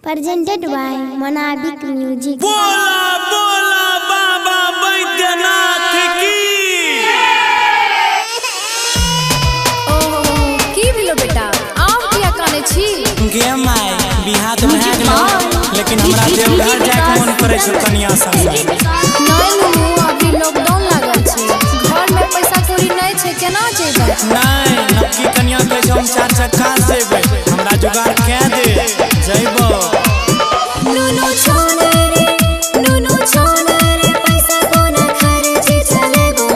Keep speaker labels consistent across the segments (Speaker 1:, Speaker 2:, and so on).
Speaker 1: Presented by Monabik Music.
Speaker 2: बोला बोला बाबा बैद्यनाथ की।
Speaker 3: ओहो, की भेलो बेटा, आम किया काने छी?
Speaker 2: गे माय, बियाह तऽ भए गेलो, लेकिन हमरा देवघर जाय के मन करै छै कनिया संगे।
Speaker 3: नहीं नुनू, अभी लॉकडाउन लागल छै, घर में पैसा कौड़ी नहीं छै, केना जेबै?
Speaker 2: नहीं, नबकी कनिया कहै छै हम चार चक्का से जेबै, हमरा जुगाड़ कै दे जइबो।
Speaker 3: नुनू छोड़ रे, नुनू छोड़ रे, पैसा कोना खर्च चलेबो,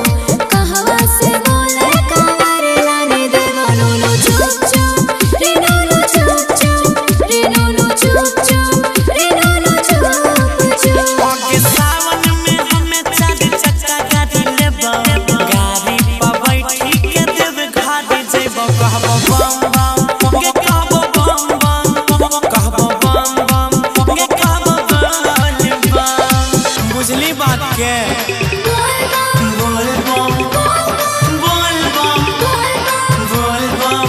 Speaker 3: कहवा से बोले कावर लाने देबो। नुनू चुप चुप रे, नुनू चुप चुप रे, नुनू चुप चुप रे, नुनू चुप चुप।
Speaker 2: ओके, सावन में हमें चार चक्का गाड़ी लेबो, गाड़ी पर बैठी के देव घर जइबो। कहबो बम बम गे, कहबो बम बम, कहबो बम बम गे, कहबो बम बम। बुझली बात के? बोल बम बोल बम बोल बम।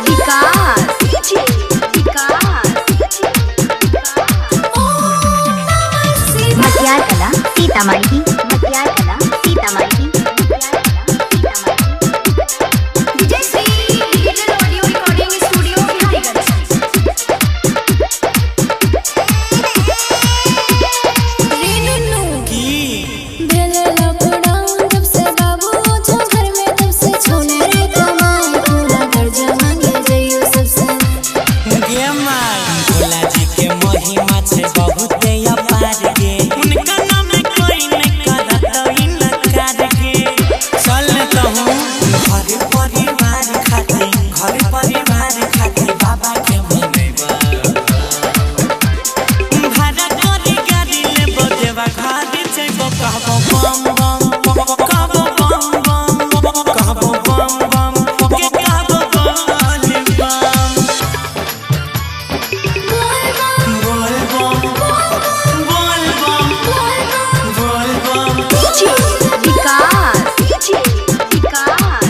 Speaker 3: विकास, विकास।
Speaker 4: मटियारकला Sitamarhi, मटियारकला Sitamarhi,
Speaker 3: Vijay Shri digital audio recording studio, Biharigunj. रे नुनू,
Speaker 2: की?
Speaker 3: भेल लॉकडाउन जब से बाबू जो घर में, तब से छोने रे कमाई पूरा घर जमांगे जइयो सबसे।
Speaker 2: गे माय, भोला जी के महिमा छै बहुते अपार गे, उनका नाम कोई नहीं करत इनकार गे। चल तहूँ घर परिवार खातिर, घर परिवार खातिर बाबा के मनैबा। भाड़ा करी गाड़ी लेबो, देवा घर जइबो। कहबो बम बम, कहबो बम बम, कहबो बम बम गे, कहबो बम बम। बोल बम बोल बम बोल बम।
Speaker 4: विकास, विकास।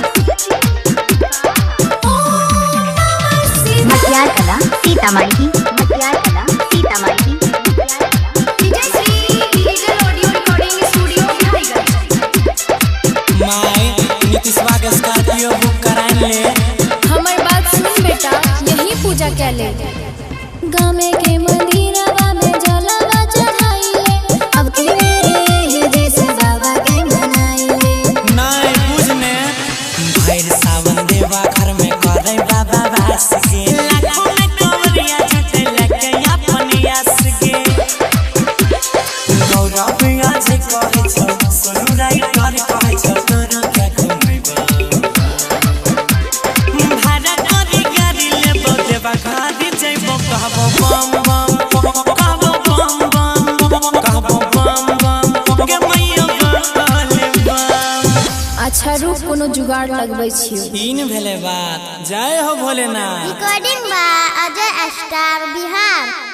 Speaker 4: मटियारकला Sitamarhi, मटियारकला Sitamarhi,
Speaker 3: Vijay Shri digital audio recording studio, Biharigunj.
Speaker 2: My, नीतीशवा के स्कॉर्पियो बुक कराइन ले।
Speaker 3: हमर बात सुन बेटा, यही पूजा कै ले, गामे के मंदिरवा में जलवा चढ़ाइले, अब के मेरे ही जैसे बाबा के मनाइले।
Speaker 2: नहीं बुझने, भैर सावन देवा घर में करे बाबा वास के, लाखों में कंवरिया जुटे लगे अपन आस के। गौरव आज कहै छौ, सोनू राइटर कहै छौ, तोरा के घुमैबो। भाड़ा करी गाड़ी लेबो, देवा घर जइबो। कहबो बम बम, कहबो बम बम, कहबो बम बम गे मैया बोल बम।
Speaker 3: अच्छा रुक, कोनो जुगाड़ लगबै छियो।
Speaker 2: तीन भेले बात, जय हो Bholenath.
Speaker 1: Recording by Ajay Star Bihar.